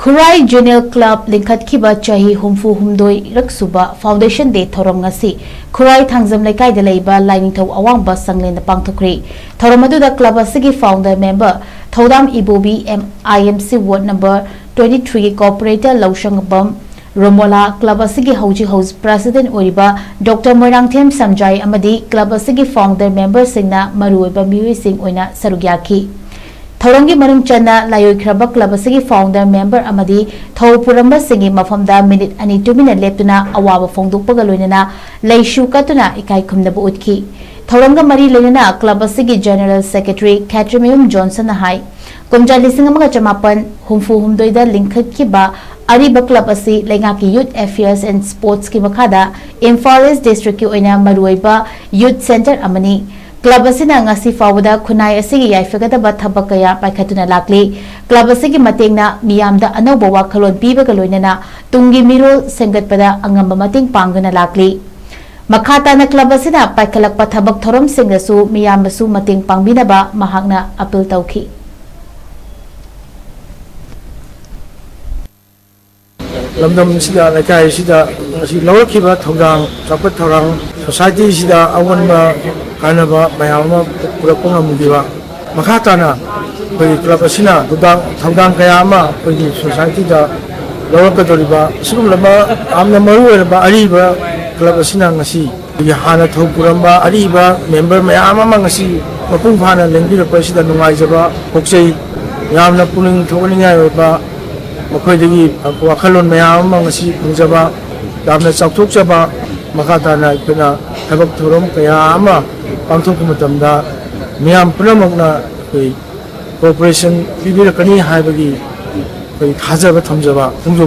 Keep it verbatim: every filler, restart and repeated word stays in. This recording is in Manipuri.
ꯈꯨꯔꯥꯏ ꯖꯨꯅꯤꯌꯔ ꯀ꯭ꯂꯕ ꯂꯤꯡꯈꯠꯈꯤꯕ ꯆꯍꯤ ꯍꯨꯝꯐꯨ ꯍꯨꯝꯗꯣꯏꯔꯛ ꯁꯨꯕ ꯐꯥꯎꯟꯗꯦꯁꯟ ꯗꯦ ꯊꯧꯔꯝ ꯉꯁꯤ ꯈꯨꯔꯥꯏ ꯊꯥꯡꯖꯝ ꯂꯩꯀꯥꯏꯗ ꯂꯩꯕ ꯂꯥꯏꯅꯤꯡꯊꯧ ꯑꯋꯥꯡꯕ ꯁꯪꯂꯦꯟꯗ ꯄꯥꯡꯊꯣꯛꯈ꯭ꯔꯦ꯫ ꯊꯧꯔꯝ ꯑꯗꯨꯗ ꯀ꯭ꯂꯕ ꯑꯁꯤꯒꯤ ꯐꯥꯎꯟꯗꯔ ꯃꯦꯝꯕꯔ ꯊꯧꯗꯥꯝ ꯏꯕꯣꯕꯤ, ꯑꯦꯝ ꯑꯥꯏ M C ward number twenty ꯊ꯭ꯔꯤꯒꯤ ꯀꯣꯑꯣꯄꯔꯦꯇꯔ ꯂꯧꯁꯪꯕꯝ ꯔꯣꯃꯣꯂꯥ, ꯀ꯭ꯂꯕ ꯑꯁꯤꯒꯤ ꯍꯧꯖꯤꯛ ꯍꯧꯖꯤꯛ ꯄ꯭ꯔꯦꯁꯤꯗꯦꯟꯠ ꯑꯣꯏꯔꯤꯕ ꯗꯣꯛꯇꯔ ꯃꯣꯏꯔꯥꯡꯊꯦꯝ ꯁꯝꯖꯥꯏ ꯑꯃꯗꯤ ꯀ꯭ꯂꯕ ꯑꯁꯤꯒꯤ ꯐꯥꯎꯟꯗꯔ ꯃꯦꯝꯕꯔꯁꯤꯡꯅ ꯃꯔꯨꯑꯣꯏꯕ ꯃꯤꯑꯣꯏꯁꯤꯡ ꯑꯣꯏꯅ ꯁꯔꯨꯛ ꯌꯥꯈꯤ꯫ ꯊꯧꯔꯝꯒꯤ ꯃꯅꯨꯡ ꯆꯟꯅ ꯂꯥꯏꯑꯣꯏꯈ꯭ꯔꯕ ꯀ꯭ꯂꯕ ꯑꯁꯤꯒꯤ ꯐꯥꯎꯟꯗꯔ ꯃꯦꯝꯕꯔ ꯑꯃꯗꯤ ꯊꯧ ꯄꯨꯔꯝꯕꯁꯤꯡꯒꯤ ꯃꯐꯝꯗ ꯃꯤꯅꯤꯠ ꯑꯅꯤ ꯇꯨꯃꯤꯟꯅ ꯂꯦꯞꯇꯨꯅ ꯑꯋꯥꯕ ꯐꯣꯡꯗꯣꯛꯄꯒ ꯂꯣꯏꯅꯅ ꯂꯩꯁꯨ ꯀꯠꯇꯨꯅ ꯏꯀꯥꯏ ꯈꯨꯝꯅꯕ ꯎꯠꯈꯤ꯫ ꯊꯧꯔꯝꯒ ꯃꯔꯤ ꯂꯩꯅꯅ ꯀ꯭ꯂꯕ ꯑꯁꯤꯒꯤ ꯖꯦꯅꯔꯦꯜ ꯁꯦꯀ꯭ꯔꯦꯇꯔꯤ ꯈꯦꯇ꯭ꯔꯤꯃꯌꯨꯝ ꯖꯣꯟꯁꯟꯅ ꯍꯥꯏ, ꯀꯨꯝꯖꯥ ꯂꯤꯁꯤꯡ ꯑꯃꯒ ꯆꯃꯥꯄꯟ ꯍꯨꯝꯐꯨ ꯍꯨꯝꯗꯣꯏꯗ ꯂꯤꯡꯈꯠꯈꯤꯕ ꯑꯔꯤꯕ ꯀ꯭ꯂꯕ ꯑꯁꯤ ꯂꯩꯉꯥꯛꯀꯤ ꯌꯨꯊ ꯑꯦꯐꯤꯌꯔꯁ ꯑꯦꯟ ꯁ꯭ꯄꯣꯔꯠꯁꯀꯤ ꯃꯈꯥꯗ ꯏꯝꯐꯥꯜ ꯏꯁ ꯗꯤꯁꯇ꯭ꯔꯤꯛꯀꯤ ꯑꯣꯏꯅ ꯃꯔꯨꯑꯣꯏꯕ ꯌꯨꯊ ꯁꯦꯟꯇꯔ ꯑꯃꯅꯤ꯫ ꯀ꯭ꯂꯕ ꯑꯁꯤꯅ ꯉꯁꯤ ꯐꯥꯎꯕꯗ ꯈꯨꯟꯅꯥꯏ ꯑꯁꯤꯒꯤ ꯌꯥꯏꯐꯒꯗꯕ ꯊꯕꯛ ꯀꯌꯥ ꯄꯥꯏꯈꯠꯇꯨꯅ ꯂꯥꯛꯂꯤ꯫ ꯀ꯭ꯂꯕ ꯑꯁꯤꯒꯤ ꯃꯇꯦꯡꯅ ꯃꯤꯌꯥꯝꯗ ꯑꯅꯧꯕ ꯋꯥꯈꯜꯂꯣꯟ ꯄꯤꯕꯒ ꯂꯣꯏꯅꯅ ꯇꯨꯡꯒꯤ ꯃꯤꯔꯣꯜ ꯁꯦꯝꯒꯠꯄꯗ ꯑꯉꯝꯕ ꯃꯇꯦꯡ ꯄꯥꯡꯗꯨꯅ ꯂꯥꯛꯂꯤ꯫ ꯃꯈꯥ ꯇꯥꯅ ꯀ꯭ꯂꯕ ꯑꯁꯤꯅ ꯄꯥꯏꯈꯠꯂꯛꯄ ꯊꯕꯛ ꯊꯧꯔꯝꯁꯤꯡꯗꯁꯨ ꯃꯤꯌꯥꯝꯕꯁꯨ ꯃꯇꯦꯡ ꯄꯥꯡꯕꯤꯅꯕ ꯃꯍꯥꯛꯅ ꯑꯄꯤꯜ ꯇꯧꯈꯤ꯫ ꯂꯝꯗꯝꯁꯤꯗ, ꯂꯩꯀꯥꯏ ꯑꯁꯤꯗ ꯉꯁꯤ ꯂꯧꯔꯛꯈꯤꯕ ꯊꯧꯗꯥꯡ, ꯆꯥꯎꯈꯠ ꯊꯧꯔꯥꯡ, ꯁꯣꯁꯥꯏꯇꯤꯁꯤꯗ ꯑꯑꯣꯟꯕ ꯀꯥꯟꯅꯕ ꯃꯌꯥꯝ ꯑꯃ ꯄꯨꯔꯛꯄ ꯉꯝꯈꯤꯕ, ꯃꯈꯥ ꯇꯥꯅ ꯑꯩꯈꯣꯏꯒꯤ ꯀ꯭ꯂꯕ ꯑꯁꯤꯅ ꯊꯧꯗꯥꯡ, ꯊꯧꯗꯥꯡ ꯀꯌꯥ ꯑꯃ ꯑꯩꯈꯣꯏꯒꯤ ꯁꯣꯁꯥꯏꯇꯤꯗ ꯂꯧꯔꯛꯀꯗꯧꯔꯤꯕ ꯑꯁꯤꯒꯨꯝꯂꯕ ꯌꯥꯝꯅ ꯃꯔꯨ ꯑꯣꯏꯔꯕ ꯑꯔꯤꯕ ꯀ꯭ꯂꯕ ꯑꯁꯤꯅ ꯉꯁꯤ ꯑꯩꯈꯣꯏꯒꯤ ꯍꯥꯟꯅ ꯊꯧ ꯄꯨꯔꯝꯕ ꯑꯔꯤꯕ ꯃꯦꯝꯕꯔ ꯃꯌꯥꯝ ꯑꯃ ꯉꯁꯤ ꯃꯄꯨꯡ ꯐꯥꯅ ꯂꯦꯡꯕꯤꯔꯛꯄ ꯑꯁꯤꯗ ꯅꯨꯡꯉꯥꯏꯖꯕ ꯐꯣꯡꯆꯩ꯫ ꯌꯥꯝꯅ ꯄꯨꯛꯅꯤꯡ ꯊꯧꯒꯠꯅꯤꯡꯉꯥꯏ ꯑꯣꯏꯕ ꯃꯈꯣꯏꯗꯒꯤ ꯋꯥꯈꯜꯂꯣꯟ ꯃꯌꯥꯝ ꯑꯃ ꯉꯁꯤ ꯐꯪꯖꯕ ꯌꯥꯝꯅ ꯆꯥꯎꯊꯣꯛꯆꯕ꯫ ꯃꯈꯥ ꯇꯥꯅ ꯑꯩꯈꯣꯏꯅ ꯊꯕꯛ ꯊꯧꯔꯝ ꯀꯌꯥ ꯑꯃ ꯄꯥꯡꯊꯣꯛꯄ ꯃꯇꯝꯗ ꯃꯤꯌꯥꯝ ꯄꯨꯝꯅꯃꯛꯅ ꯑꯩꯈꯣꯏ ꯀꯣꯑꯣꯄꯔꯦꯁꯟ ꯄꯤꯕꯤꯔꯛꯀꯅꯤ ꯍꯥꯏꯕꯒꯤ ꯑꯩꯈꯣꯏ ꯊꯥꯖꯕ ꯊꯝꯖꯕ ꯐꯣꯡꯗꯣꯛ